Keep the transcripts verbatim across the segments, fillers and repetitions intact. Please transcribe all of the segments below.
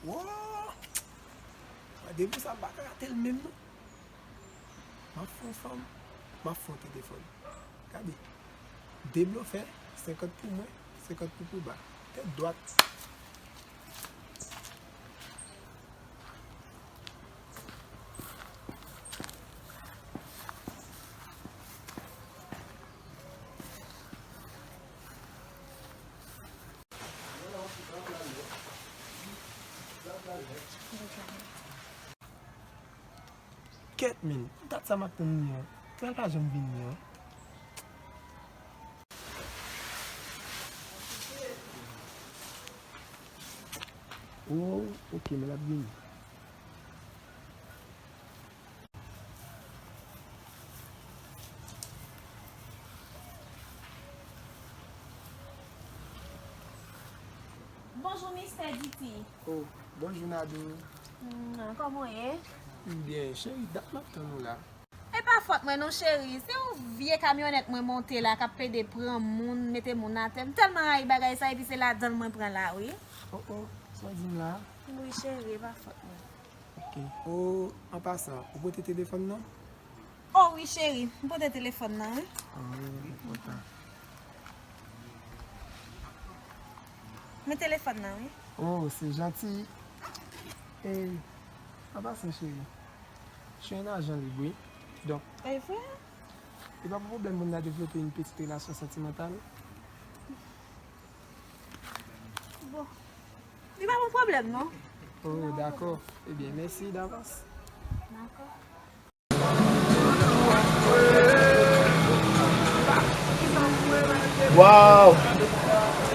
Wo! Randevou sa m pa ka rate l menm non. M ap fè yon fanm, m ap fè yon telefòn. Gade, de blofè, senkant pou mwen, senkant pou Pouba. Tèt dwat. Kèt, men, dat sa m ap tann li an. Pral pa janm vini an. Oh, ok, men l ap vini. Bonjou, mistè Diti. Oh, bonjou, Nadou. Hmm, kòman w ye? M byen, cheri, dat m ap tann ou la. E pa fòt mwen non, cheri. Se yon vye kamyonèt mwen monte la k ap plede pran moun, mete moun atè. M tèlman rayi bagay sa, epi se ladan l mwen pran la, wi. Oh, oh, sa w di m la? Wi, cheri, e pa fòt mwen. Ok. Oh, an pasan, ou pote telefòn nan? Oh, wi, cheri, m pote telefòn nan, wi. Oh, enpòtan. Men telefòn nan, wi. Oh, se janti. E, an pasan, cheri. Je suis un agent libre, wi. Donk, e vre? Li pa pou pwoblèm pou n ta devlope yon pitit relasyon santimantal? Bon. Li pa pou pwoblèm, non. Oh, dakò. Ebyen, mèsi davans. Dakò. Waw!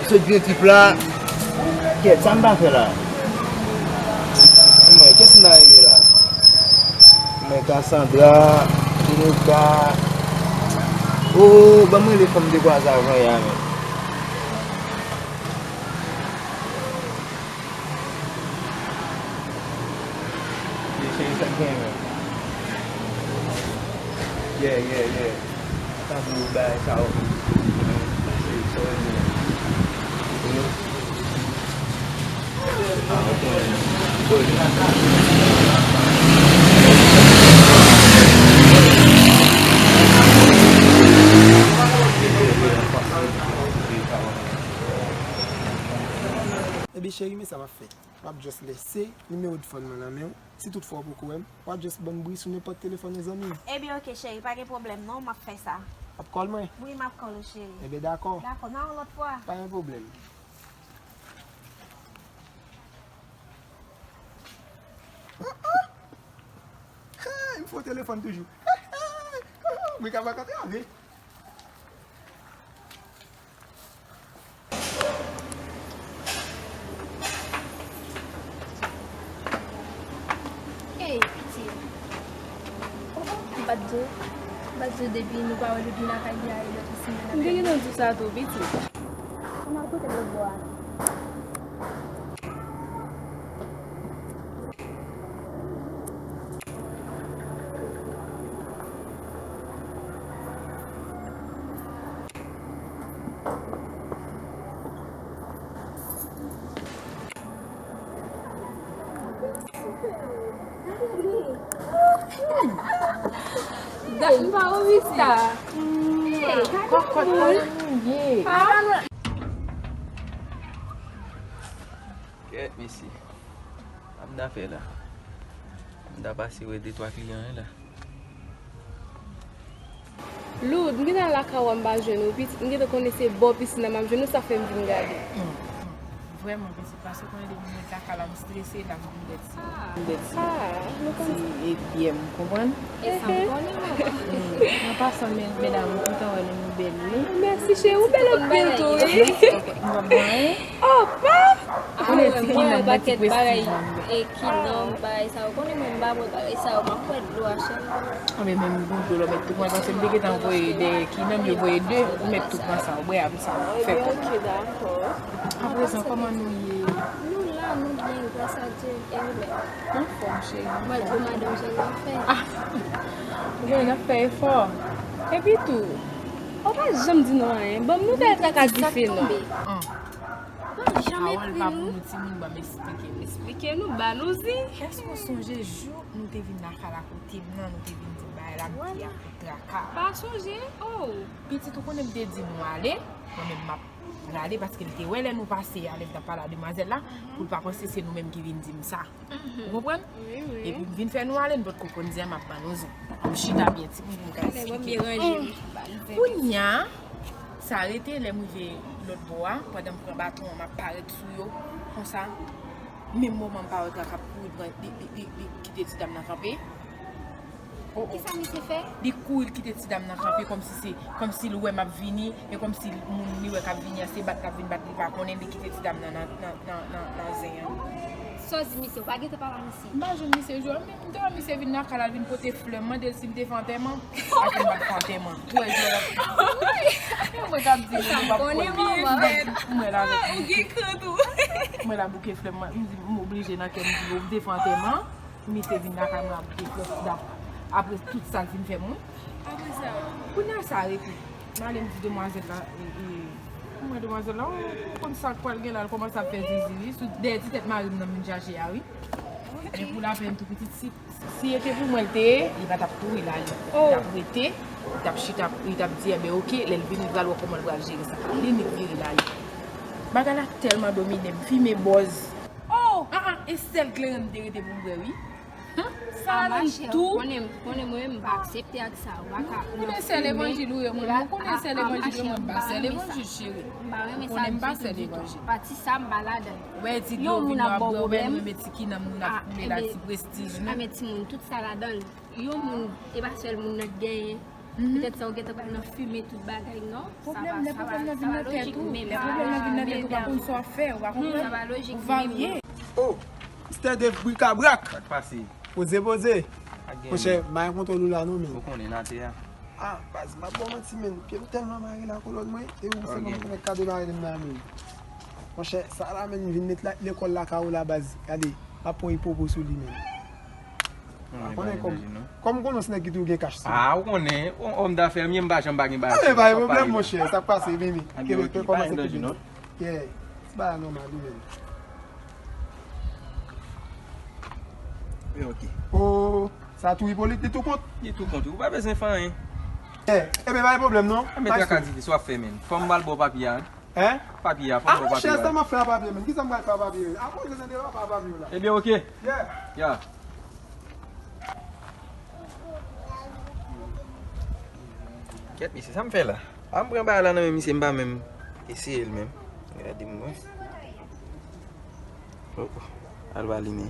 Sot gen trip la. Kèt, sa m ta fè la? Mwen, kiyès m ta rele la? Mwen, Cassandra, Jennifer. Oh, ban m rele fanm dekwaze avan yè a, men. Cheri, sa k gen menm? Yeah, yeah, yeah. Ata pou bagay sa yo. Se sa w di. Ah, ok. Epi cheri, men sa m ap fè. M ap just lèse nimewo telefòn mwen nan men w. Si toutfwa w poko wè m, w a just ban m bri sou nenpòt telefòn yon zanmi. Ebyen, ok, cheri, pa gen pwoblèm non, m ap fè sa. W ap call mwen? Wi, m ap call ou, cheri. Ebyen, dakò. Dakò, nan yon lòt fwa. Pa gen pwoblèm. Ah, ah! Ah, m fè w telefòn toujou. Mwen ka pa kontre avè. Ey, pitit. M pa t di w, m pa t di w depi nou pa wè Ludmila lakay li a, e lòt semèn ap vini. M te gentan di w sa tou, pitit. Ou nan kote lòt bò a? Dat m pa wè w, Vista. Kòkòt, kòman nou ye? Kèt, mesye. Sa m ta fè la? M ta pase wè de twa kliyan yo la. Loud, m gentan al lakay ou a, m pa jwenn ou, pitit. M gentan konnen se bò pisin nan m ap jwenn ou, sa fè m vin gade. Hmm, hmm. Vrèman, pitit, paske w konnen depi m ret lakay la, m strese, la m vin bèt. Ah, nou konn. Ti, e, byè m, konprann? E sa m konnen, manman. An pasan, men, medam, m kontan wè nou, nou bèl, wi. Mèsi, cheri, ou bèl anpil tou, wi. M p ap bon, hein? Oh, pa! Ah, mwen, mwen, yon pakèt bagay, e, kinanm, bagay sa yo. Konnen mwen, m pa bwè bagay sa yo, m ap bwè dlo a, cheri. Anben, men m gon dlo la, mèt tou pran, paske m te gentan voye de kinanm, yo voye de, ou mèt tou pran sa, ou bwè a, sa, fè kòb. Ebyen, ok, dakò. Aprezan, kòman nou ye? Nou la, nou byen, gras a Dye, e ou menm? Anfòm, cheri. Mwen, pou madanm, jan nou fè. Ah! Ou konnen n ap fè efò. Epi tou, ou pa janm di nou anyen. Ban m nouvèl traka dife non. Ou pa Pawòl pa pou nou timoun, ban m eksplike nou. Eksplike nou, ba nou zi. Èske w sonje jou nou te vin lakay la kote m nan, nou te vin di bagay la, m te a kout traka? Pa sonje, oh. Pitit, ou konnen m te di nou ale, mwen menm m ap prale paske l te wè lè nou pase a, lè m t ap pale a demwazèl la, pou l pa panse se nou menm ki vin di m sa. Ou konprann? Wi, wi. Epi m vin fè nou ale, m potko konn zen, m ap ban nou zen. M chita byen, timoun, pou m ka eksplike. Kounye a, sa rete lè m rive lòt bò a, pandan m pran baton an, m ap parèt sou yo, konsa, menm moman m pa wè Traka ap kouri pran, li, li, li, li kite ti dam nan kanpe. Oh, oh. Kisa misye fè? Li kouri, l kite ti dam nan kanpe kòmsi se, kòmsi l wè m ap vini, e kòmsi moun li wè k ap vini an, se bat l ap vin bat, li pa konnen, li kite ti dam nan nan, nan, nan, nan, nan zen an. Sa w di misye, ou pa gentan pale a misye? M pa jwenn misye jou a, men m te wè misye vin lakay la, l vin pote flè, m mande l si m te fè antèman. Paske m pa t fè antèman. Ou wè jou a l ap. E mwen k ap di nou, nou p ap konnen. M wè l avèk li. Ou gen kran tou. M wè l ap bouke flè, m di, m oblije nan kè m di, ou te fè antèman. Misye vin lakay mwen ap bouke flè, dap, apre tout sa l fin fè mwen. Apre sa, kounye a sa rete. M ale m di demwazèl la, e, e, mwen demwazèl la, oh, ou konn sa k pral gen la, l kòmanse ap fè zizi, wi, sou dèyè ti tèt mari m nan m vin chache a, wi. Men pou lapèn tou pitit, si, si se te pou mwen l te ye, li pa t ap kouri l ale. Li t ap rete, li t ap chita, li t ap di, enben, oke, lè l vini, l pral wè kòman l pral jere sa. Li nik vire l ale. Bagay la tèlman domine m, fimen bòz. Oh! Ah, ah, e sèl kleren m te rete pou m bwè, wi. Sa ladan tou. Konnen, konnen mwen, m pa aksepte ak sa. Ou pa ka. Konnen sè levanjil ou ye, mwen. Ou konnen sè levanjil ou ye, mwen. M pa sè levanjil, cheri. M pa renmen sa ditou, ditou. Pati sa, m pa ladan. Wè, ti dlo vin ap bwè, ou menm, renmen ti kinanm, moun ap koule la, ti prestij nou. Anben, timoun, tout sa ladan l. Yon moun, e pa sèl moun nan k genyen. Petèt sa ou gentan pral nan fimen tout bagay, non? Pwoblèm, lè pwoblèm nan vin nan tèt ou, lè pwoblèm nan vin nan tèt ou, pa konn sa w ap fè, ou pa konprann, ou varye. Oh, mistè Dave brikabrak. Sa k pase? Poze, poze. Monchè, m pa gen kontwòl ou la non, men. Ou konnen, n atè a. Ah, baz, m ap ba w manti, men. Pye m tèlman mare la kolòn mwen, e ou se mwen ki mèt ka demare m nan, men. Monchè, sa la, men, vin met la, lekòl lakay ou la, baz. Gade, m ap pran ipopo sou li, men. Ou konnen kòm, kòm konnen se nèg ki toujou gen kach sou. Ah, ou konnen, on òm dafè m ye, m pa janm pa gen bagay. Ah, men pa gen pwoblèm, monchè, sa k pase, vini. Kenbe, kòmanse kenbe. Yeah, se bagay nòmal, wi, men. Wi, ok. Oh, sa tou Ipolit, li tou kont? Li tou kont, wi, ou pa bezwen fè anyen. Yeah, ebyen, pa gen pwoblèm, non. Ebyen, traka di, sa w ap fè, men. Fò m al ba w papye a, wi. Hein? Papye a, fò m ba w papye a. Ah, monchè, sa m ap fè a papye, men. Kisa m pral fè a papye, men? Apre, je ne pa papye la. Ebyen, ok. Yeah. Ya. Kèt, mesye, sa m fè la? A m pran bagay la nan men misye, m pa menm eseye l menm. Gade m wè. Oh, oh. Al ba li men.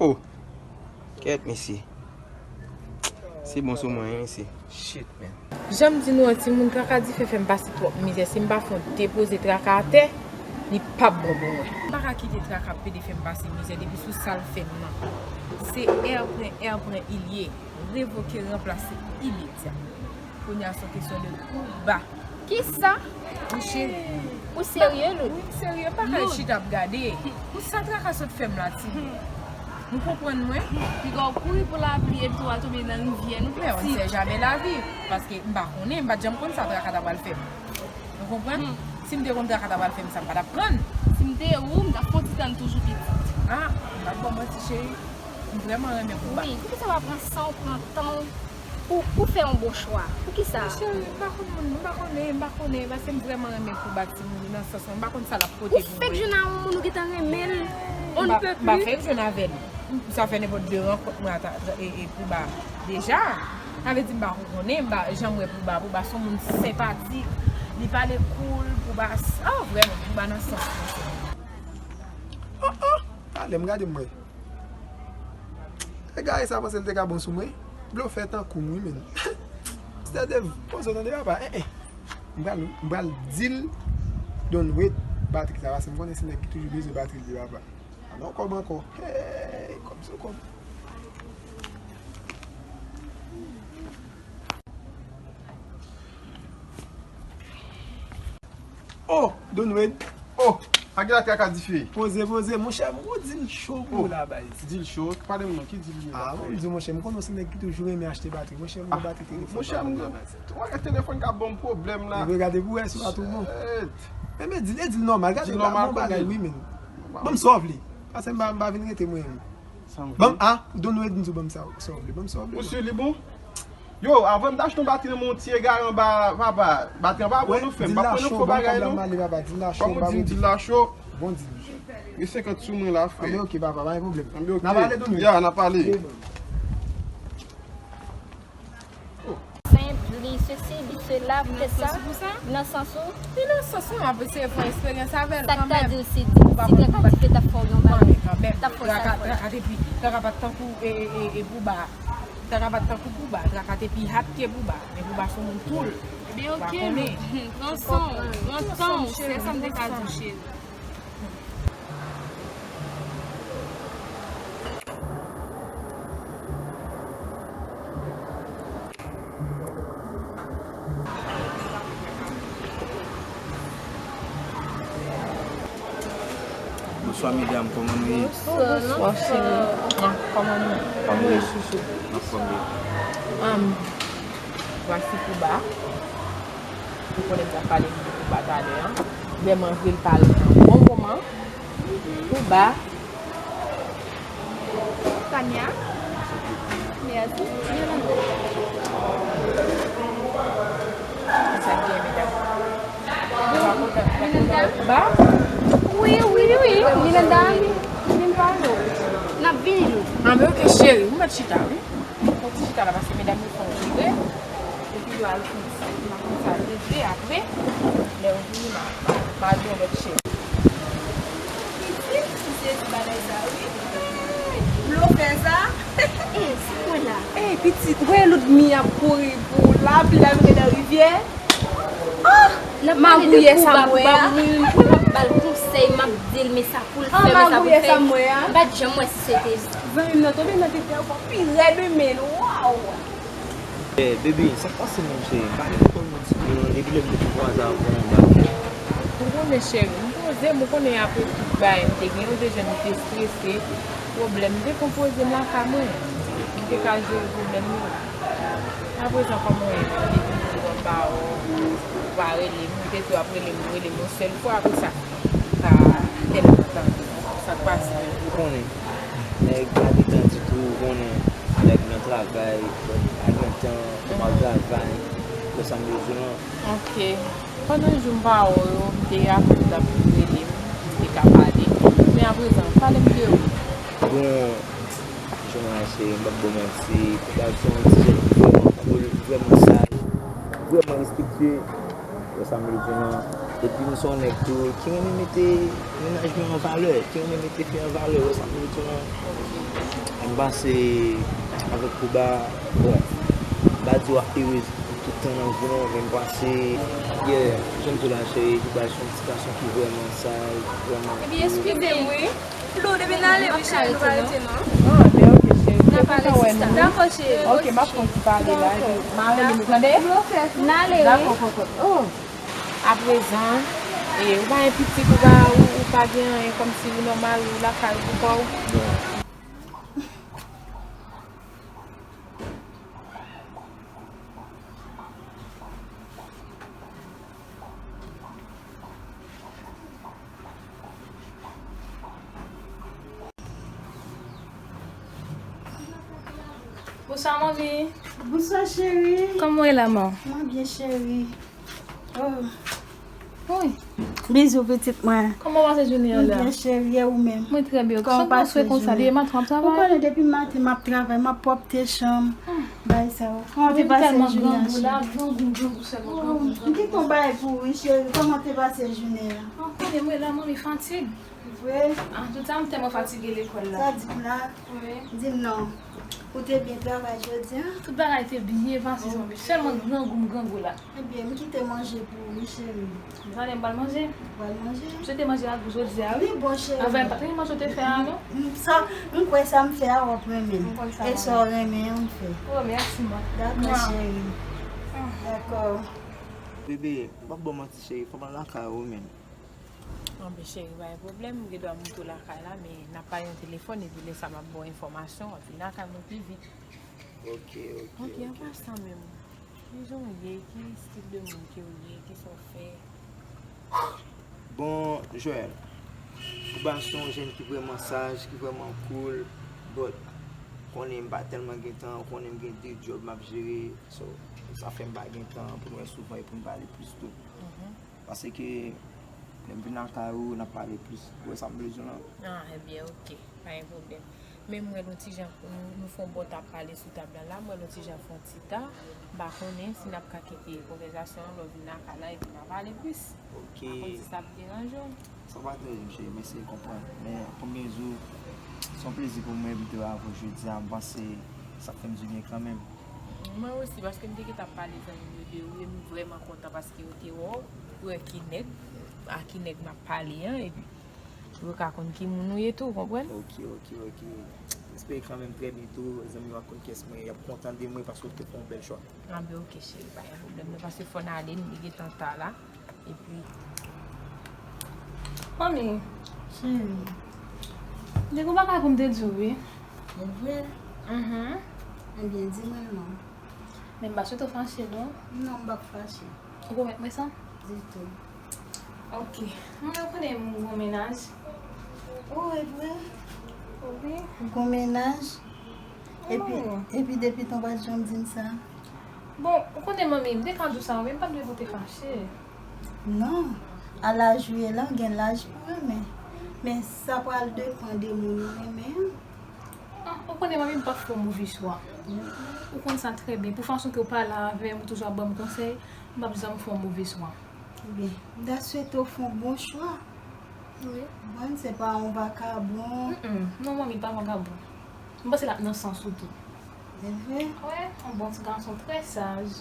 Oh. Kèt, mesye. Se bon sou mwen, wi, mesye. Shit, man. Jan m di nou an, timoun, traka dife fè m pase twòp mizè. Si m pa fè yon depoze traka atè, li p ap bon pou mwen. M pa ka kite traka pede fè m pase mizè depi sou sa l fè m nan. Se èr pwen èr pwen il ye. Revoke, ranplase imedya. Kounye a se yon kesyon de kou ba. Kisa? Wi, cheri. Ou serye, Loud? Wi, m serye. M pa ka chita ap gade. Pou sa traka sot fè m la, timoun. Nou konprann mwen? Piga w kouri pou lapli epi tou al tonbe nan rivyè, nou piti. Men on sait jamais la vie. Paske m pa konnen, m pa t janm konn sa traka ta pral fè m. Ou konprann? Si m te konn traka ta pral fè m sa, m pa t ap pran l. Si m te ou, m t ap fè yon ti tann toujou pitit. Ah, m p ap ba w manti, cheri. M vrèman renmen pou ba. Wi, poukisa w pa pran san w, pran tan w pou, pou fè yon bon chwa? Poukisa? Cheri, m pa konn moun, m pa konnen, m pa konnen, paske m vrèman renmen pou ba timoun nan sans mwen, m pa konn sa l ap pote pou mwen. Ou fèk jwenn a yon moun ou gentan renmen l, on ne peut plus. M pa fèk jwenn avè l. Sa fè nenpòt de rankont mwen ata, e, e pou ba deja. Sa vle di m pa konnen, m pa janm wè pou ba, pou ba se yon moun senpatik, li pale cool, pou ba, oh, vrèman, pou ba nan sans mwen. Oh, oh, talè m gade m wè. Egare sa panse l te ka bon sou mwen. Blofè tankou m wi, men. Mistè Dave, poze w tande papa. Eh, eh. M pral, m pral di l Don Wade batri sa, paske m konnen se nèg ki toujou bezwen batri li papa. Anon kòb ankò. Hey, kòb sou kòb. Oh, Don Wade. Oh. A gen la traka dife. Poze, poze, monchè, m gon dil cho pou ou la, baz. Dil cho? Pale m non, ki dil li ye? Ah, m di, monchè, m konnen w se nèg ki toujou renmen achte batri. Monchè, m gon batri telefòn. Monchè, m gon telefòn k ap ban m pwoblèm la. Gade pou wè si w pa tou bon. Enben, dil, e dil nòmal, gade, dil nòmal, bon bagay, wi, men. Ban m sa w vle. Paske m pa, m pa vin rete mwen menm. Ban m, a, ou donn nou e di m tou, ban m sa, sa w vle, ban m sa w vle. Ou si li bon? Yo, avan m t achte yon batri nan men yon ti egare anba, papa. Batri an pa bon non, frè m. M pa pran nan fo bagay non. Kòm ou di m dil la cho. Bon dil. Gen senkant sou mwen la, frè. Anben, ok, papa, pa gen pwoblèm. Anben, ok. N a pale tou, wi. Ya, n a pale. Senp, li, sesi, li, sela, pou fè sa. Nan sans ou? Li nan sans ou, m ap eseye fè yon esperyans avè l kanmenm. Sa k ta di l si, si traka dife t ap fè w yon bagay? Kanmenm, kanmenm. T ap fè w sa l fè w la. Traka te pi, traka pa t tankou, e, e, e, e Bouba. Traka pa t tankou Bouba. Traka te pi hat ke Bouba. Men Bouba se yon moun cool. Ebyen, ok, pran san w, pran tan w, se sa m te ka di w, cheri. Bonswa medam, kòman nou ye? Bonswa, cheri. Kòman nou, kòman nou ye, chouchou? Anfòm, bebe. Vwasi Bouba. Ou konnen m t ap pale de Bouba talè a. Vrèman vre, l parèt nan bon moman. Bouba. Tania. Mèsi. Kisa k gen, medam? Bouba? Wi, wi, wi. Linanda, vin pale. N ap vini, nou. Anben, ok, cheri. Ou mèt chita, wi. Fon ti chita la, paske medam yo fè yon vire. Epi yo al fè ti, m pa konn sa, leve apre. Lè yo vini, m a, m a, m a di yon lòt cheri. Pitit, ou sezi bagay sa, wi. Blofè sa. E, se mwen la. E, pitit, wè lòt mi ap kouri pou lapli la vire nan rivyè. Ah! Magouyè sa m wè a. Mwen m ap ba l konsèy, m ap di l men sa pou l fè, men sa pou l fè. M pa t janm wè si se te li. Zanmi m nan tonbe nan tete ankò pi rèd, men waw! Eh, baby, sa k pase menm, cheri? M pa gen pwoblèm nan ti non, depi lè m te tou kwaze avè w anba. Ou konnen, cheri, m poze m, ou konnen apre tout bagay m te gen, ou te jwenn ou te strese, pwoblèm, m te konpoze m lakay mwen. M te ka jere pwoblèm yo. Aprezan, kòman w ye? Depi m te tou anba w, ou pa rele m, ou te tou ap rele m, ou rele m yon sèl fwa, apre sa, pa tèlman tande. Sa k pase? Ou konnen, nèg pa gen tan ditou, ou konnen, nèg nan travay, pa gen tan pou m al travay, fè sa m bezwen an. Ok. Pandan jou m pa wè w yo, m te raple w t ap rele m, m te ka pale. Men aprezan, pale m de ou. Bon, Jonas, m p ap ba w manti, Bouba se yon ti jèn ki vrèman cool, vrèman saj, vrèman respektye. Wè sa m vle di w lan. Epi m se yon nèg tou ki renmen mete mennaj mwen an valè, ki renmen mete fi an valè, wè sa m vle di w lan. M panse avèk Bouba, bon, m pa di w ap erez tout tan nan vi w, men m panse, yeah, jan m di w la, cheri, Bouba se yon ti gason ki vrèman saj, vrèman cool. Epi eskize m, wi. Flou, depi n ale, wi, cheri, nou pa rete, non. Ah, men ok, cheri. M te kontan wè nou. Dakò, cheri. Ok, m ap fè yon ti pale la, epi m a rele nou, tande? N ale, wi. Dakò, kòkòt. Oh. Aprezan, e, ou pa gen pitit, ou pa, ou, ou pa gen anyen, kòmsi ou nòmal, ou lakay ou pou kò w. Bonswa, manmi. Bonswa, cheri. Kòman w ye la, man? Mwen byen, cheri. Oh. Wi. Bizou, pitit mwen. Kòman w pase jounen an la? Mwen byen, cheri, e ou menm? Mwen trè byen. Kòman w pase jounen? Sa w konsa, depi maten w ap travay? Ou konnen depi maten m ap travay, m ap pwòpte chanm, bagay sa yo. Kòman w te pase jounen an, cheri? Grangou la, grangou, grangou sèlman, grangou, grangou. M te gon bagay pou ou, wi, cheri. Kòman w te pase jounen an? An konnen mwen la, manmi, fatig. Vre? An, tout sa, m tèlman fatige lekòl la. Sa di m la? Wi. Di m non. Ou te byen travay jodi a? Tout bagay te byen pase, zanmi. Sèlman grangou m grangou la. Ebyen, m kite manje pou ou, wi, cheri. Zanmi, m pral manje. Ou pral manje? M swete manje ak ou jodi a, wi. Li bon, cheri. Avè m pa t renmen manje ou te fè a, non. M, sa, m kwè sa m fè a, w ap renmen l. M konn sa. E sa w renmen an, m fè. Oh, mèsi, man. Dakò, cheri. Dakò. Bebe, m p ap ba w manti, cheri. Fò m al lakay ou, menm. Anben cheri, pa gen pwoblèm, m gen dwa monte w lakay la, men n ap pale nan telefòn, epi lè sa m ap ba w enfòmasyon, w ap vin lakay mwen pi vit. Ok, ok, ok. Ok, an pasan menm, kijan w ye, ki stil de moun ke w ye, kisa w fè? Bon, Joël, ou pa se yon jèn ki vrèman saj, ki vrèman cool, but konnen m pa tèlman gen tan, ou konnen m gen de djòb m ap jere, so, sa fè m pa gen tan pou n wè souvan e pou n pale plis tou. Mhm. Paske lè m vin lakay ou, n ap pale plis. Ou wè sa m vle di w lan? Ah, ebyen, ok. Pa gen pwoblèm. Men m wè nou ti jan, nou, nou fè yon bon ta pale sou tab la la, m wè nou ti jan fè yon ti ta. M pa konnen si n ap ka kenbe konvèsasyon an lè w vin lakay la epi n a pale plis. Ok. M pa konn si sa ap deranje w. Sa pa deranje m, cheri, m eseye konprann. Men, premye jou, se yon plezi pou mwen pou m te wè avè w jodi a. M panse sa ap fè m dibyen kanmenm. Mwen osi, paske m te gentan ap pale zanmi m yo de ou, e m vrèman kontan paske yo te wè w, pou wè ki nèg, a ki nèg m ap pale an, epi pou yo ka konn ki moun ou ye tou, w konprann? Ok, ok, ok. M espere kanmenm trè byento, zanmi yo ap konn kiyès mwen ye, y ap kontan de mwen paske w te fè yon bèl chwa. Anben, ok, cheri, pa gen pwoblèm, non, paske fò n ale, li gentan ta la. Epi, manmi, cheri, m te gen yon bagay pou m te di w, wi. E vre? Mhm. Ebyen, di mwen l non. Men m pa swete w fache, non. Non, m p ap fache. Ou pwomèt mwen sa? Ditou. Ok. Mwen, ou konnen m gon mennaj. Oh, e vre? Wi. Ou gon mennaj? Epi, oh, epi depi tan w pa t janm di m sa? Bon, ou konnen manmi, m te ka di w sa, men m pa t vle pou w te fache. Non. A laj ou ye la, w gen laj pou renmen. Men sa pral depann de moun ou renmen an. Ah, ou konnen manmi, m p ap fè yon move chwa. Ou konn sa trè byen. Pou fason ke w pale avè m, ou toujou ap ban m konsèy, m p ap janm fè yon move chwa. Ebyen, m ta swete w fè yon bon chwa. Wi. Bon, se pa yon vakabon. Mm-mm. Non, manmi, l pa vakabon. M panse l ap nan sans ou tou. Se vre? Wi, yon bon ti gason trè saj.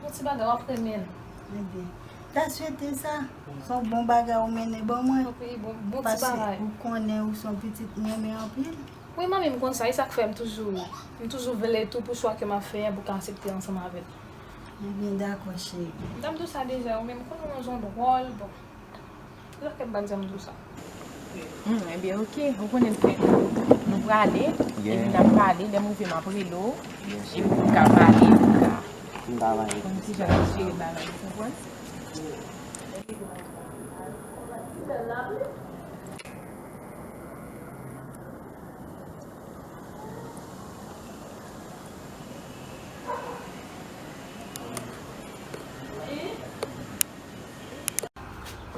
Yon ti bagay w ap renmen l. Ebyen, m ta swete sa. Se yon bon bagay ou mennen ban mwen. Wi, bon, bon ti bagay. Paske m konnen ou se yon pitit m renmen anpil. Wi, manmi, m konn sa. E sa k fè m toujou, m toujou vle tou pou chwa ke m ap fè an pou ka aksepte ansanm avè l. Ebyen, dakò, cheri. M t ap di w sa deja, ou menm, m konnen w yon jan dwòl, bon. Sa k fè m pa t janm di w sa? Hmm, ebyen, ok. Ou konnen m fè. Nou prale, epi n ap pale. Lè m rive, m ap rele w, epi pou n ka pale, pou n ka, pou n ka pale, konn kijan pou jere bagay, ou konprann?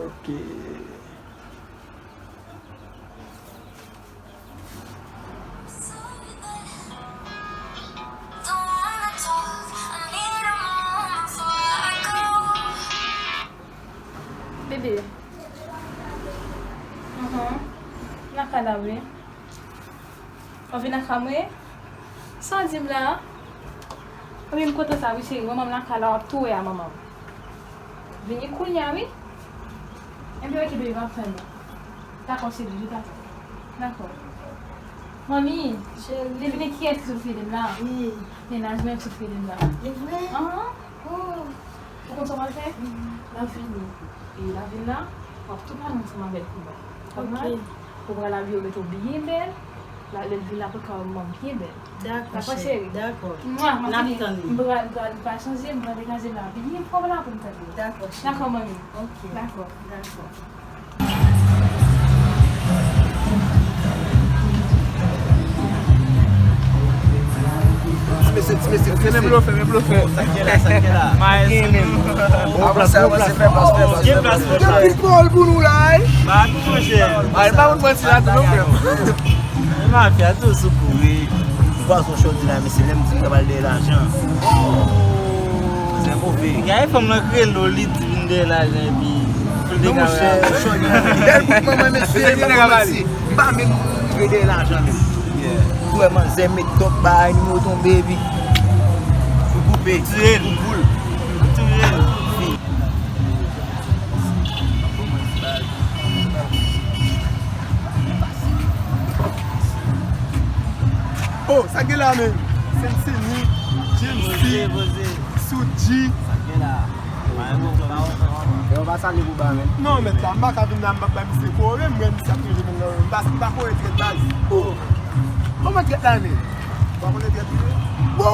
Ok. Bebe. Mhm. Lakay la, wi. W ap vin lakay mwen? Sa w di m la a? Ebyen, m kontan sa wi, cheri. Manman m lakay la, w ap tou wè a manman m. Vini kounye a, wi. Ebyen, ok, bebe, m ap tann ou. Dakò, cheri, je t'attends. Dakò. Manmi, cheri, devine kiyès ki sot file m la? Wi. Mennaj mwen ki sot file m la. E vre? Anhan. Oh. Ou konn sa w pral fè? Mhm. L ap vini. E l ap vin la, w ap tou pale ansanm avè l kounya. Kòman? Ok. Ou pral abiye w, mete w byen bèl. La, lè l vin la, pou l ka wè manman byen bèl. Dakò, cheri. Dakò. Mwa, m ap vini. N ap tann ou. M pral, m pral, m pral chanje, m pral degaje m la byen pwòp la pou m tande w. Dakò, cheri. Dakò, manmi. Ok. Dakò. Dakò. Ti mesye, ti mesye, ti mesye. Men blofè, men blofè. Sa k gen la, sa k gen la. Maestro. Avanse, avanse, fè plas, fè plas, fè plas. Gen plas pou sa. Gen pipòl pou nou la, wi. Pa tou chè. Ay, pa moun pran ti la tou non, frè m. Mafya tou sou kou, wi. Pwason chòdi la, mesye, lè m di m ta pral dèyè lajan. Se move. Gade fanm nan k rele w, li di vin dèyè lajan, epi pou l te ka wè. Non, monchè, chòdi la. Lè l pou manman, mesye, li pa konn manti. M pa menm rive dèyè lajan menm. Yeah. Ou wè manzè met dòt bay, nimewo tonbe, epi ou koupe. Ou tiye l. Ou boule. Ou tiye l. Fi. Oh, sa gen la menm? Sensini, James T, Soudji. Sa gen la? E w pa salye pou ba, men. Non, mèt la, m pa ka vin la, m pa bay misye kore, m wè misye ap manje menm nan, m pa, m pa kore trèt baz. Oh. Kòman trèt la ye? Ou pa konnen trèt li ye? Bon!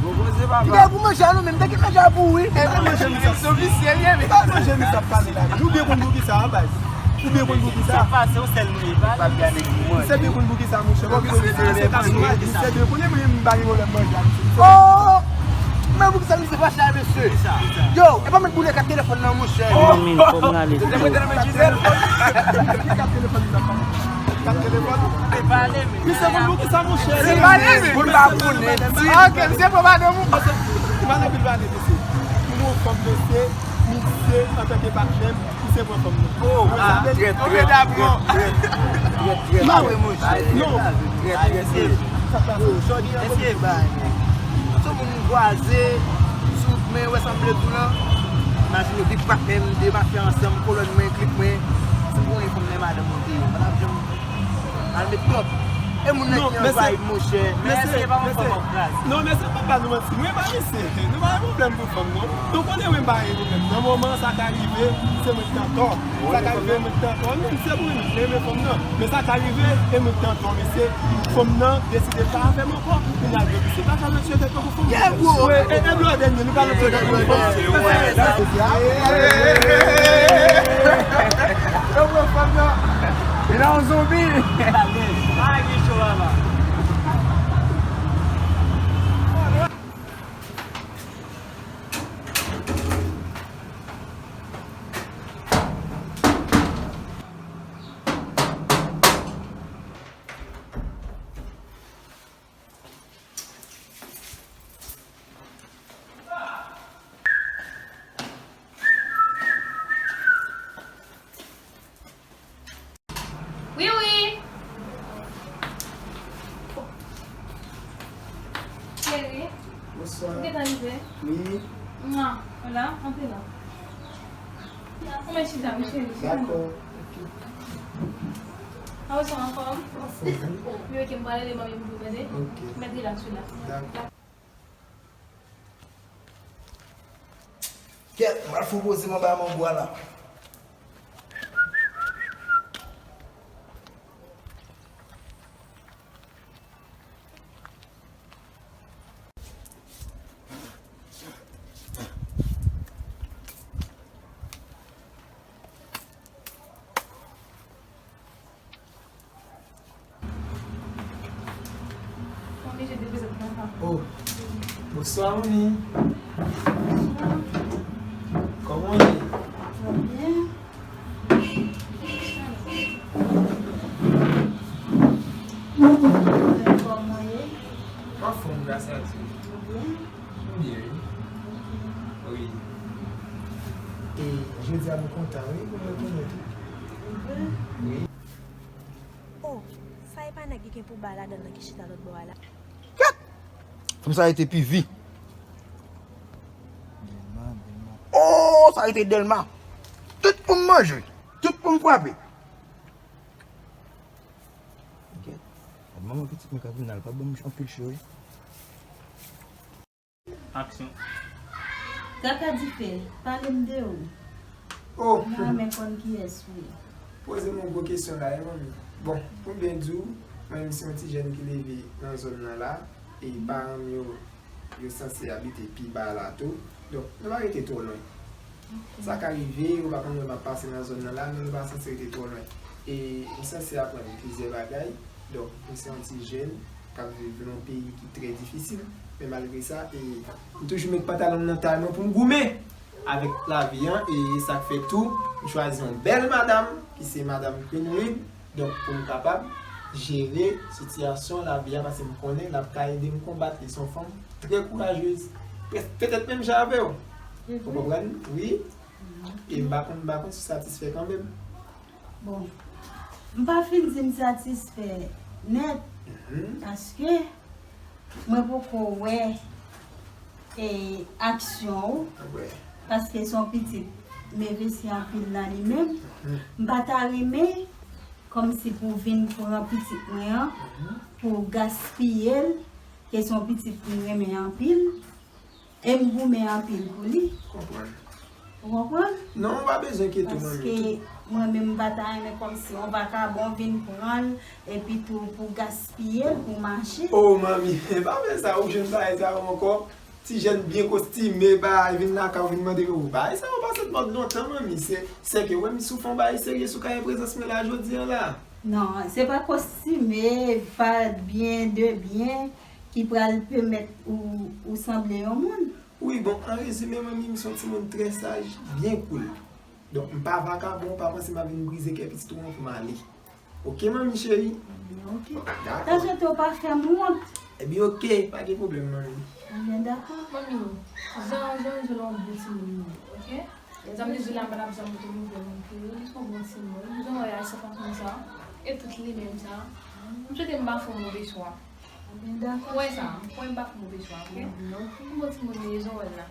Gwo koze, papa. Li gen pou manje a, non, men m te gen manje a pou ou, wi. E pa manje misye ap, se visye li ye, men. Pa manje misye ap pale la. Nou byen konn poukisa, baz. Ou byen konn poukisa. Sa pase, ou sèl mwen, pa la byen nèg mwen. Misye byen konn poukisa, monchè. Bon, misye byen konn, mwen, m pa gen pwoblèm manje a misye. Oh! Men poukisa misye fache a mesye? Yo, e pa met boule kat telefòn nan, monchè. Manmi, fò m rale tou. Kat telefòn nan. Kat telefòn. Misye konn poukisa, monchè. Se pale, men. Moun pa konnen di. Ok, misye pran madanm ou. Misye pale, misye. Pou yon fanm, mesye, misye, antanke patnè m, misye pran fanm nan. Oh, ah, trèt, trèt, trèt, trèt, trèt, trèt. Pa vre, monchè. Non. Trèt, trèt, trèt. Sa k pase? Jodi a, mesye, bay. Tout moun m kwaze sou wout mwen, wè sa m vle di w lan. Imajine w, de patnè m, de mafya ansanm, kolòn mwen, klik mwen. Si m konnen fanm nan madanm mwen te ye, m pa t ap janm al met twòp. E moun nan ki anvayi m, monchè. Mesye, pa yon fanm ap kraze. Non, mesye, pa ba nou manti. Mwen pa misye. Nou pa gen pwoblèm pou fanm, non. Nou konnen mwen pa gen pwoblèm. Nan moman sa ka rive, se mwen ki antò. Sa ka rive, mwen ki antò. Wi, men se pou mwen, mwen renmen fanm nan. Men sa ka rive, e mwen ki antò, mesye. Fanm nan deside pa avè m ankò. Kounye a l vle misye pa fè l nan tchwete tankou fanm. Yeah, bro. E, e, e blòdè n ye, nou pa nan tchwete tankou fanm. Yo pran fanm nan. Vin la yon zonbi. Pa gen cho, papa. Wi, wi. Cheri. Bonswa. Ou gentan rive? Wi. Mwa. Hola, antre la. Ou mèt chita, wi, cheri. Chita. Dakò. Ok. A, ou anfòm? Anfòm, wi. Wi, ok, m pral rele manmi m pou tande. Ok. Ou mèt rilaks, rilaks. Dakò. Kèt, m pral fè yon poze m anba mango a la. Oh, bonswa, manmi. Kòman w ye? Mwen byen. Kòman w ye? Anfòm, gras a Dye. Ou byen? Ou byen, wi. Ok. Wi. E jodi a nou kontan, wi, pou nou retounen tou. Ou vre? Wi. Oh, sa e pa nèg ki gen pou ba ladan nan ki chita lòt bò a la? Kèt! Fanm sa rete Pivi. Delma, Delma. Oh, sa rete Delma. Tout pou m manje, tout pou m frape. Kèt. Manman pitit mwen ka vin la, l pa ban m anpil cho, wi. Aksyon. Kaka dife, pale m de ou. Oh! M ta renmen konn kiyès ou ye. Poze m yon gwo kesyon la, wi, manmi. Bon, pou m byen di w, mwen menm se yon ti jèn ki leve nan zòn nan la, e paran m yo, yo sanse abite pi ba la tou. Donk, nou pa rete twò lwen. Ok. Sa ka rive, ou pa konn lè m ap pase nan zòn nan la, men nou pa sanse rete twò lwen. E m sanse aprann plizyè bagay. Donk, m se yon ti jèn k ap viv nan yon peyi ki trè difisil. Men malgre sa, e, m toujou met pantalon m nan tay mwen pou m goumen avèk lavi an. E sa k fè tou, m chwazi yon bèl madanm, ki se madanm Queen Reed. Donk, pou m kapab jere sitiyasyon lavi a, paske m konnen l ap ka ede m konbat li. Se yon fanm trè kourajez. Près-, petèt menm jan avè w. Ou konprann? Wi. E m pa konn, m pa konn si w satisfè kanmenm. Bon, m pa fin di m satisfè nèt, paske mwen poko wè, e, aksyon ou, paske se yon pitit m envesti anpil nan li menm. M pa ta renmen kòmsi pou w vin pran pitit mwen an, pou w gaspiye l, ke se yon pitit m renmen anpil. E m goumen anpil pou li. Konprann. Ou konprann? Non, ou pa bezwen enkyete w, manmi. Paske mwen menm, m pa ta renmen kòmsi yon vakabon vin pran l, epi tou pou gaspiye l, pou mache. Oh, manmi, pa fè sa, ou jwenn bagay sa yo ankò. Ti jèn byen kostime, bagay, vin lakay ou, vin mande yo. Bagay sa yo pase de mòd lontan, manmi. Se, sèke, wè, m si w fè yon bagay serye, si w ka gen prezans mwen la jodi a la. Non, se pa kostime, pa byen, de byen ki pral pèmèt ou, ou sanble yon moun. Wi, bon, an rezime, manmi, m se yon timoun trè saj, byen koul. Donk, m pa vakabon, pa panse m ap vin brize kè pitit ou an pou m ale. Oke, manmi cheri? Ebyen, oke. Dakò. Tan jete w pa fè m wont. Ebyen, oke, pa gen pwoblèm, manmi. Ebyen, dakò. Manmi, jan, jan, jan, yon bon timoun, oke? Jan m te di w la, m pa t ap janm moute move moun pou ou, li se yon bon timoun. Jan w wè a, se pa konn sa. E tout li menm sa. M swete m pa fè w move chwa. Ebyen, dakò. Ou wè sa, m kwè m pa fè move chwa, oke? Ebyen, oke. Yon bon timoun li ye, jan w wè l la.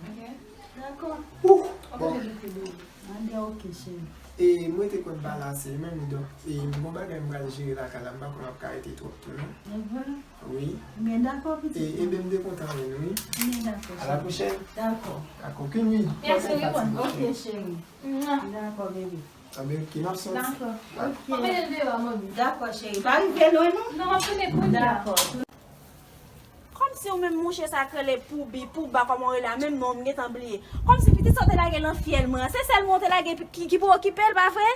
Oke? Dakò. Ouh, bon. Oke, oke, bebe. Ebyen, oke, cheri. E, mwen te kwè m pa la, se menm, donk, e, m gon bagay m pral jere lakay la, m pa kwè m ap ka rete twòp tou, non. Evre? Wi. Ebyen, dakò, pitit mwen. E, ebyen, m te kontan wè nou, wi. Ebyen, dakò, cheri. A la pwochèn. Dakò. Dakò, ke nwi. Mèsi, wi, bon. Oke, cheri. Mwa. Dakò, bebe. Ebyen, oke, m ap sòti. Dakò. Oke. Mwen vin deyò, manmi. Dakò, cheri. Pa rive lwen, non. Non, m ap tounen kounye a. Dakò. Kòmsi ou menm mouche sa k rele Poubi, Pouba, kòman w rele a, menm non m gentan bliye. Kòmsi pitit sa w te lage nan fyèl mwen an, se sèl mwen w te lage ki, ki pou okipe l, pa vre?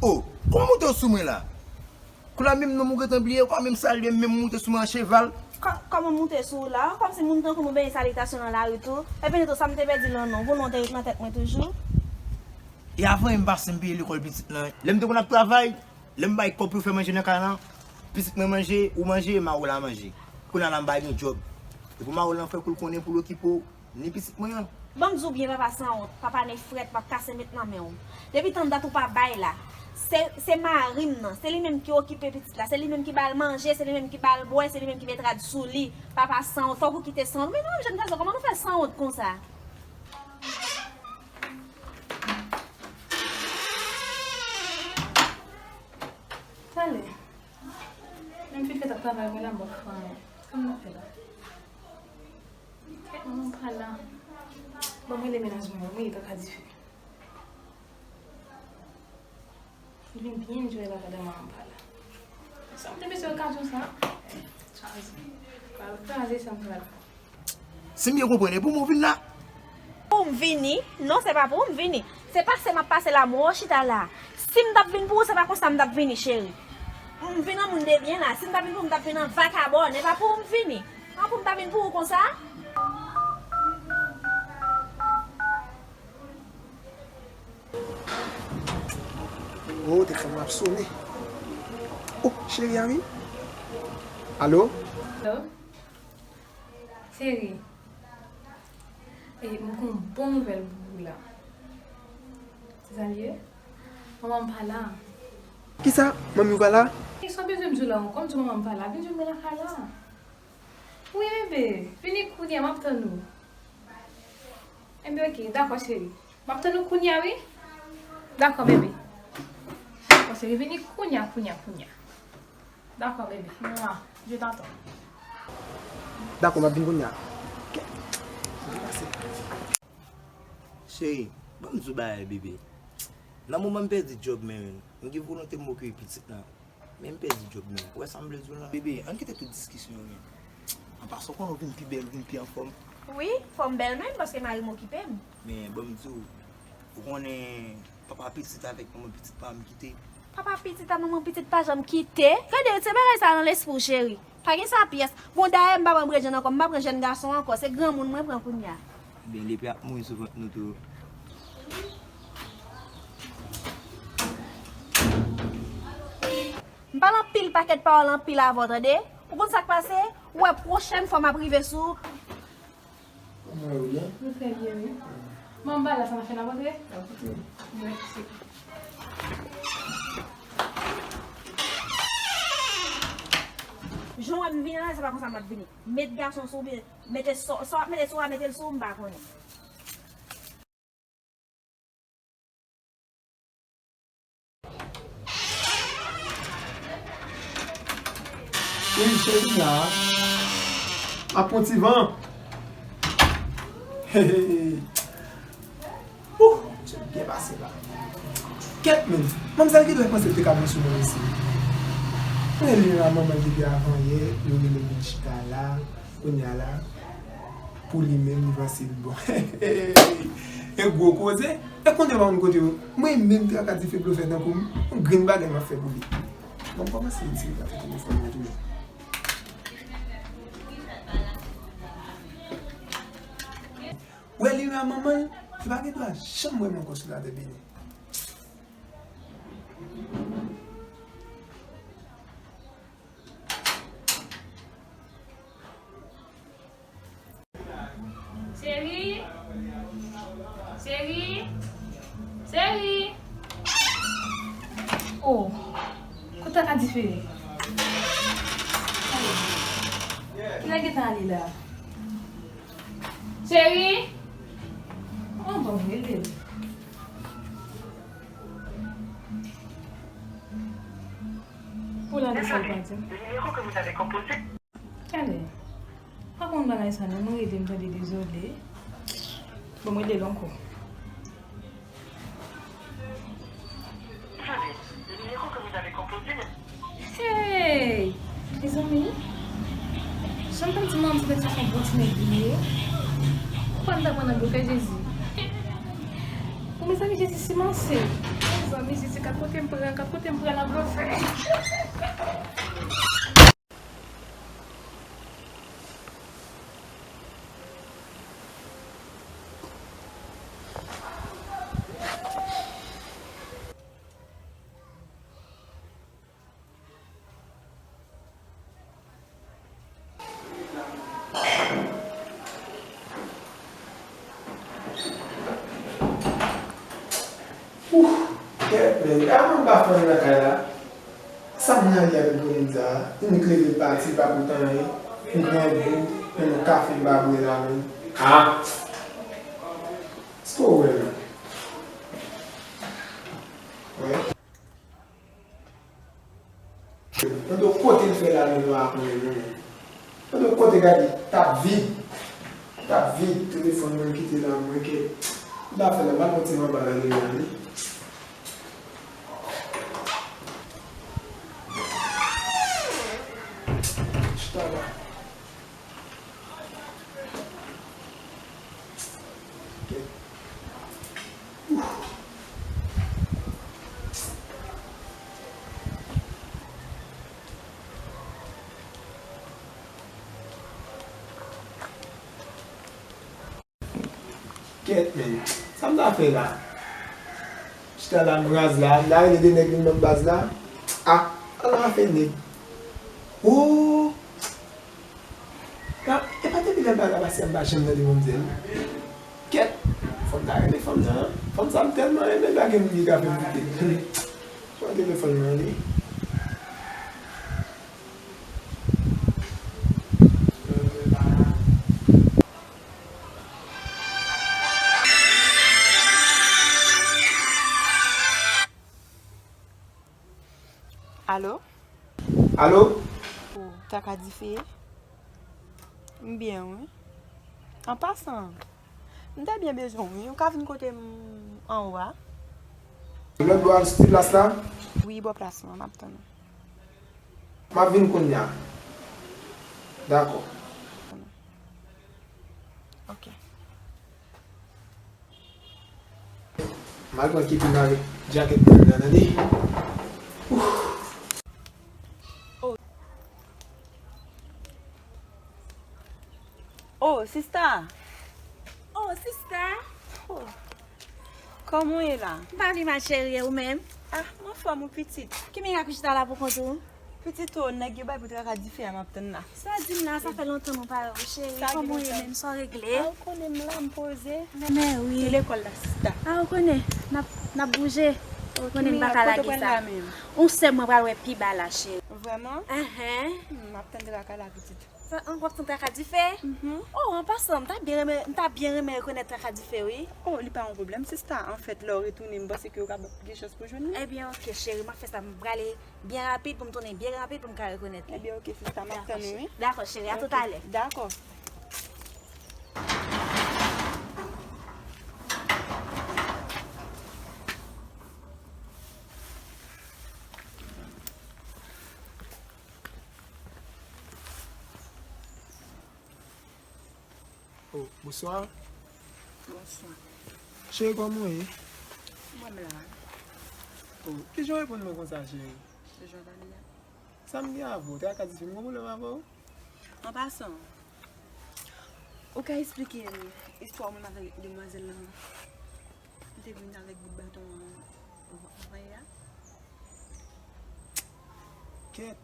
Oh, kòman w moute sou mwen la? Kounye a menm non m ou gentan bliye, ou pa menm salye m, menm moute sou mwen an cheval. Kò-, kòman m moute sou ou la? Kòmsi moun tankou nou benyen salitasyon nan lari tou. Epi nou tou, sa m te pèdi lan non, pou non te ret nan tèt mwen toujou. E avan yè m pase m peye lekòl pitit lan. Lè m te konn ap travay, lè m bay kòb pou yo fè manje nan kay lan, pitit mwen manje, ou manje, Mawola manje. Kounye a la m pa gen djòb. E pou Mawola fè kou l konnen pou l okipe w, ni pitit mwen an. Ban m di w byen, papa sanwont, papa nèfrèt, m ap kase met nan men w. Depi tann dat ou pa bay la. Se, se mari m nan, se li menm ki okipe pitit la, se li menm ki ba l manje, se li menm ki ba l bwè, se li menm ki met rad sou li. Papa sanwont, fòk ou kite sanwont. Men nou menm jèn gason, kòman nou fè sanwont konsa? Talè. Menm fi fèt ap travay mwen la, m p ap fè anyen. Sa m ap fè la? Kèt, manman pa la. Ban m rele mennaj mwen, mwen ye kaka dife. Li vin byen djòy la pandan manman pa la. Sa m te bezwen okazyon sa. Kraze. Pral kraze sa m pral fè. Si m byen konprann, e pou mwen w vin la? Pou m vini? Non, se pa pou m vini. Se pase m ap pase la, mwen w chita la. Si m t ap vin pou ou, se pa konsa m t ap vini, cheri. M vin an moun de byen la. Si m t ap vin pou ou, m t ap vin an vakabòn. E pa pou ou m vini. An pou m ta vin pou ou konsa? Oh, telefòn mwen ap sonnen. Oh, cheri a wi. Alo? Alo? Cheri. E, m gon bon nouvèl pou ou la. Se sa l ye? Manman m pa la. Kisa? Manmi w pa la? E sa w bezwen m di w la ankò? M di w manman m pa la. Vin jwenn mwen lakay la. Wi, bebe. Vini kounye a, m ap tann ou. Enben, oke. Dakò, cheri. M ap tann ou kounye a, wi. Dakò, bebe. Dakò, cheri. Vini kounye a, kounye a, kounye a. Dakò, bebe. Mwa. Je t'attends. Dakò, m ap vin kounye a. Ok. Cheri, ban m di w bagay, bebe. Nan moman m pèdi djòb, men m gen volonte m okipe pitit lan. Men m pèdi djòb, men. Ou wè sa m vle di w la? Bebe, ann kite tout diskisyon yo, men. An pasan, w konnen w vin pi bèl, w vin pi anfòm. Wi, fò m bèl menm, paske mari m okipe m. Men, ban m di w, ou konnen papa pitit avèk manman pitit pa janm kite. Papa pitit ak manman pitit pa janm kite? Gade, se bagay sa nan lespri w, cheri. Pa gen sa pyès. Bon, dayè, m pa pran Bredjenn ankò, m pa pran jèn gason ankò. Se granmoun mwen pran kounye a. Ebyen, lepè ap mouri sou vant nou tou. M pale anpil pakèt pawòl anpil avè w, tande? Ou konn sa k pase? Ou wè pwochèn fwa m ap rive sou ou. Kòman w ye? Nou trè byen, wi. Manman m pa la, sa n ap fè, n ap rantre? N ap rantre. Mèsi. Jan Ou wè m vini la, se pa konsa m ap vini. Met gason sou ou, byen, mete sa, sa w ap mete sou ou a, mete l sou ou, m pa konnen. Wi, cheri m la. M ap pran ti van. Hey, hey, hey. Ouh, se byen pase la. Kèt, men. Manmzèl ki dwe panse l te ka vin sou mwen isi. Mwen li la, manman depi avan yè, yo rele m vin chita la. Kounye a la, pou li menm, li panse l bon. E gwo koze. E konnen pa konn kote yo. Mwen menm, traka dife blofè tankou m, yon grenn bagay m ap fè pou li. Bon, m kòmanse di l pa fè telefòn mwen toujou. Wè li menm manman l, li pa gen dwa janm wè m ankò sou latè Benin. Cheri, cheri, cheri. Oh, kote Traka Dife? Kilè gentan ale la? Cheri. Oh, bon, rele. Pou l ale sa l pa di m. Tande, pa konn bagay sa non, nou rele m tande dezole. Bon, m rele l ankò. Hey! Mezanmi, jan m t ap di manman m se te fon bon ti nèg li ye. Kòman m ta pran nan blofè Jezi? Bon, mezanmi, Jezi simanse. Mezanmi, Jezi, gad kote m pran, gad kote m pran nan blofè. Ouh, kèt, men, a mwen m pa fè anyen nan kay la. Sa m rale avèk granmoun sa a? Inik leve l pati, l pa pote anyen. M grangou, menm yon kafe m pa bwè la menm. Ah! Èske w wè l la? Wè. Tande kote l fè la menm la kounye a menm. Tande kote gade, t ap vid. T ap vid, telefòn mwen kite la, mwen ke. M ta fè la, m al pran ti manba la devan li. Chita la. Kèt, men. Sa m ta fè la? Chita la, m raz la. M ta rele de nèg vin ban m baz la. Ah, ala afè nèg. Oh! Ka, e pa depi lè m pa la pase a m pa janm tande manmzèl. Kèt, fò m ta rele fanm nan. Fanm sa m tèlman renmen l pa gen moun ki ka fè m kite. Pran telefòn nan li. Alo? Alo? O, Traka Dife? M byen, wi. An pasan, m te byen bezwen w, wi. Ou ka vin kote m anwo a? Lòt bò a, sou plas la? Wi, bò plas lan, m ap tann ou. M ap vin kounye a. Dakò. Ok. M al pran kepi m avèk djakèt mwen nan, tande. Ouf. Oh. Oh, sista. Oh, sista. Oh. Kòman w ye la? M pa pi mal, cheri, e ou menm? Ah, m anfòm, wi pitit. Ki mirak ou chita la pou kont ou? Pitit, o, nèg yo bay pou Traka Dife a m ap tann la. Sa w di m la, sa fè lontan mwen pa wè w, cheri. Kòman w ye menm? Sa w regle? A, ou konnen m la, m poze. Renmen, wi. E lekòl la, sista? A, ou konnen, n ap, n ap bouje. Ou konnen m pa ka lage sa. Yon sè mwen pral wè pi ba la, cheri. Vrèman? Enhen. Hmm, m ap tann traka la pitit. Sa, an, w ap tann traka dife? Mhm. Oh, an pasan, m ta byen renmen, m ta byen renmen rekonèt traka dife, wi. Oh, li pa yon pwoblèm, sista. Anfèt, lè w retounen, m panse ke w ka gen chans pou jwenn li. Ebyen, oke, cheri, m ap fè sa. M prale byen rapid pou m tounen byen rapid pou m ka rekonèt li. Ebyen, oke, sista, m ap tann ou, wi. Dakò, cheri, a toutalè. Dakò. Oh, bonswa. Bonswa. Cheri, kòman w ye? Mwen la. Oh, kijan w reponn mwen konsa, cheri? Kijan w ale a? Sa m gen avè w? Traka dife, m gen pwoblèm avè w? An pasan, ou ka eksplike m istwa w menm avèk demwazèl lan? Li te vin avèk bout baton an avan yè a? Kèt.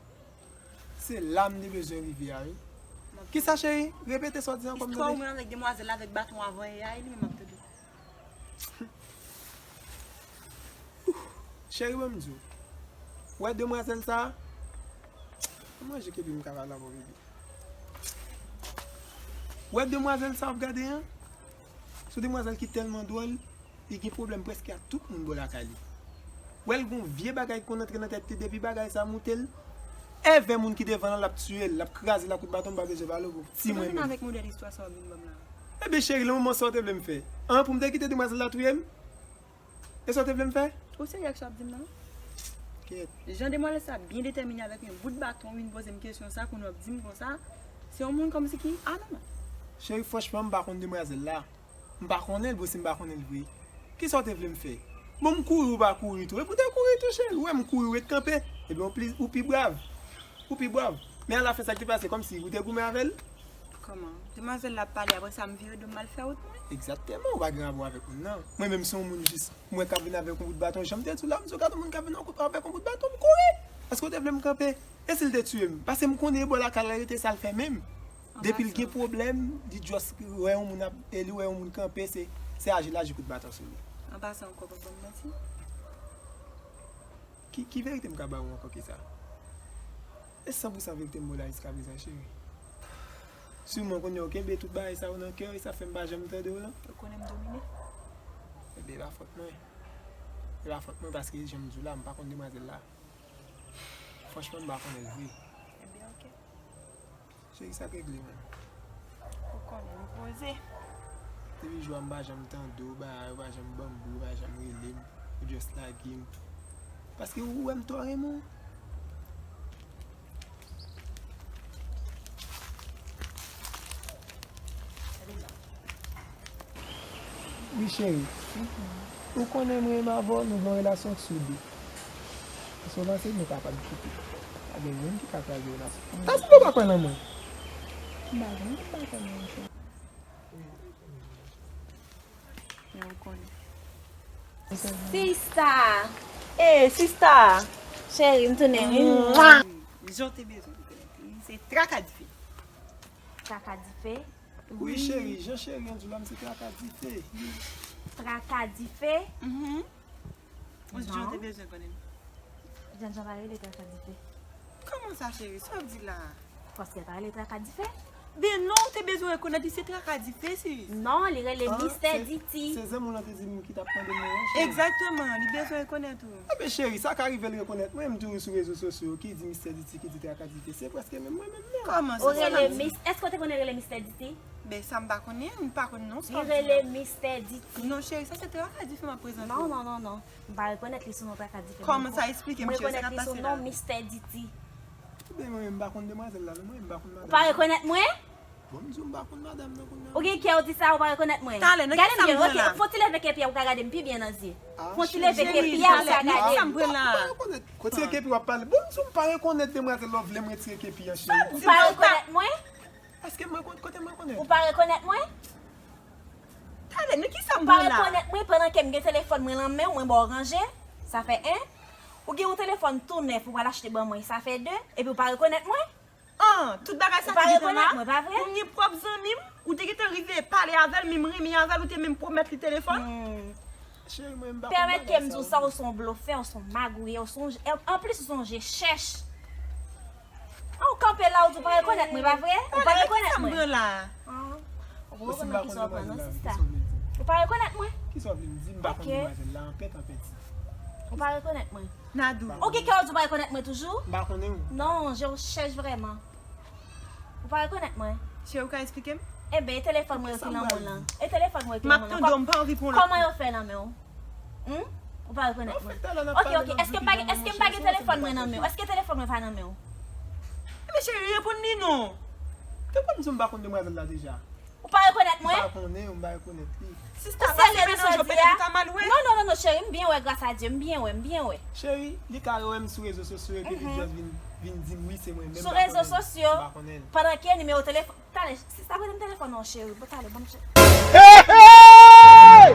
Se la m te bezwen rive a, wi. Kisa, cheri? Repete sa w di ankò, m tande. Istwa w menm avèk demwazèl la avèk baton avan yè a, e li menm m ap tande. Cheri, ban m di w. Ou wè demwazèl sa a? Mwen manje kepi m ka pale avè w, bebe. Ou wè demwazèl sa w ap gade an? Se yon demwazèl ki tèlman dwòl, li gen pwoblèm prèske ak tout moun bò lakay li. Ou wè l gon vye bagay ki konn antre nan tèt li, depi bagay sa moute l, èvè moun ki devan l, l ap tiye l, l ap kraze l ak kout baton, m pa bezwen pale w pou ti mwen menm. Sa vin avèk modèl istwa sa w ap vin ban m la? Ebyen, cheri, nan moman sa w te vle m fè? An, pou m te kite demwazèl la touye m? E sa w te vle m fè? Ou serye ak sa w ap di m nan? Kèt. Jan demwazèl sa byen detèmine avèk yon bout baton, vin poze m kesyon sa, kounye w ap di m konsa, se yon moun kòmsi ki, ah, non, non. Cheri, franchman, m pa konn demwazèl la. M pa konnen l, bon, si m pa konnen l vre. Kisa w te vle m fè? Bon, m kouri, ou pa kouri tou. Epi w te kouri tou, cheri. Ou wè m kouri, ou ret kanpe. Ebyen, ou pli, ou pi brav. Ou pi brav. Men alafen, sa k te pase, kòmsi ou te goumen avè l? Kòman? Demwazèl la ap pale, apre sa, m vire do m, m al fè wout mwen. Egzakteman, ou pa gen rapò avèk moun nan. Mwen menm, se yon moun jis, m wè k ap vin avèk yon bout baton, jan m te di w la, m di w gade yon moun k ap vin avèk yon bout baton, m kouri. Èske w te vle m kanpe? E si l te tiye m? Paske m konnen e bò lakay la l rete, sa l fè menm. Depi l gen pwoblèm, li just wè yon moun ap, e li wè yon moun kanpe, se, se aji l aji kout baton sou li. An pasan, ou konprann mwen ti? Ki, ki verite m ka ba ou ankò ke sa? E san pou san verite m ba w la jiskaprezan, cheri. Siman kounye a w kenbe tout bagay sa yo nan kè w, e sa fè m pa janm tande w lan. Ou konnen m domine. Ebyen, e pa fòt mwen. E pa fòt mwen, paske jan m di w la, m pa konn demwazèl la. Franchman, m pa konnen l vre. Ebyen, oke. Cheri, sa k regle menm? Ou konnen, m poze. Depi jou a m pa janm tande w, bagay, ou pa janm ban m bri, ou pa janm rele m, ou just lage m. Paske ou wè m twò renmen w. Wi, cheri. Ou konnen mwen menm avè w, nou gen yon relasyon k sou de. Èske w panse nou kapab kite? Pa gen youn ki ka kraze relasyon. Sa se pou w pa kwè nan mwen. M pa janm di m pa kwè nan ou, cheri. Men ou konnen. Sista! Ey, sista! Cheri, m tounen, wi. Mwa! Jan w te bezwen m konnen. Se traka dife. Traka dife? Wi, cheri, jan cheri an di w la, m se traka dife. Traka dife? Mhm. Ou di w te bezwen konnen. Jènjan pa rele traka dife. Kòman sa, cheri? Sa w ap di la a? Paske l pa rele traka dife. Ben non, ou te bezwen rekonèt li se traka dife, sis. Non, li rele Mistè Diti. Se zanmi w lan te di m ki t ap mande m nan, cheri. Egzakteman, li bezwen rekonèt ou. Ebyen, cheri, sa ka rive l rekonèt mwen, m toujou sou rezo sosyo yo, ki di Mistè Diti, ki di traka dife. Se prèske menm mwen menm nan. Kòman sa? Ou rele Mis-, èske w te konnen rele Mistè Diti? Ben, sa m pa konnen, m pa konn non, sa w ap di la. Li rele Mistè Diti. Non, cheri, sa se traka dife m ap prezante w. Non, non, non, non. M pa rekonèt li sou non traka dife. Kòman sa? Eksplike m, cheri, sa k ap pase la? M rekonèt li sou non Mistè Diti. Ebyen, mwen menm, m pa konn demwazèl la, non, mwen menm, m pa konn madanm. Ou pa rekonèt mwen? Bon, m di w, m pa konn madanm nan kounye a. Ou gen kè w di sa, ou pa rekonèt mwen? Talè, nan ki sa m pran la? Gade m byen, ok, fon ti leve kepi a pou w ka gade m pi byen nan zye. Fon ti leve kepi a pou w ka gade m. Nan ki sa m pran la? Kote kepi w ap pale? Bon, m di w, m pa rekonèt demwazèl la, w vle m retire kepi an, cheri. Ou pa rekonèt mwen? Èske mwen konn, kote mwen konnen? Ou pa rekonèt mwen? Talè, nan ki sa m pran la? Ou pa rekonèt mwen pandan ke m gen telefòn mwen lan men w, mwen ba w ranje? Sa fè en. Ou gen yon telefòn tou nèf, ou pral achte ban mwen, sa fè de. Epi ou pa rekonèt mwen? An, tout bagay sa te gentan la? Ou pa rekonèt mwen, pa vre? Pou m gen pwòp zanmi m, ou te gentan rive pale avè l, menm renmen avè l, ou te menm pwomèt li telefòn? Hmm. Cheri, mwen, m pa konn bagay sa yo. Pèmèt ke m di w sa, ou se yon blofè, ou se yon magouyè, ou se yon, anplis ou se yon je chèch. An, ou kanpe la, ou di ou pa rekonèt mwen, pa vre? Ou pa rekonèt mwen? Pran la. An, ou pa rekonèt kisa w pran non, sista. Ou pa rekonèt mwen? Kisa w vle m di? M pa konn demwazèl la anpèt anpèt. Ou pa rekonèt mwen? Nadou. Ou gen kè ou di ou pa rekonèt mwen toujou? M pa konnen ou. Non, je ou chèch vrèman. Ou pa rekonèt mwen? Cheri, ou ka eksplike m? Enben, e telefòn mwen yo ki nan men w lan. E telefòn mwen yo ki M nan ap men w tande lan. w, m pa anvi pran Kòman lòt. Yo fè nan men w? Hmm? Ou pa rekonèt mwen? Ok, ok. Èske m pa gen, èske m pa gen telefòn mwen nan men w? Èske telefòn mwen pa nan men w? Ebyen cheri, reponn li non. Te konn di m pa konn demwazèl la deja. Ou pa rekonèt M mwen? pa konnen, m pa rekonèt li. Sista, Ou pase serye de mennaj ou, jodi petèt a? Ou ka mal wè. Non, non, non, non, cheri, m byen wè, gras a Dye, m byen wè, m byen wè. Cheri, li ka wè m sou rezo sosyo epi li just vin vin di m wi se mwen menm. Sou rezo sosyo, M pa konnen. Pandan ke nimewo telefòn. Talè, sista, prete m telefòn nan, cheri. Bon, talè, ban m chè. Hey, hey!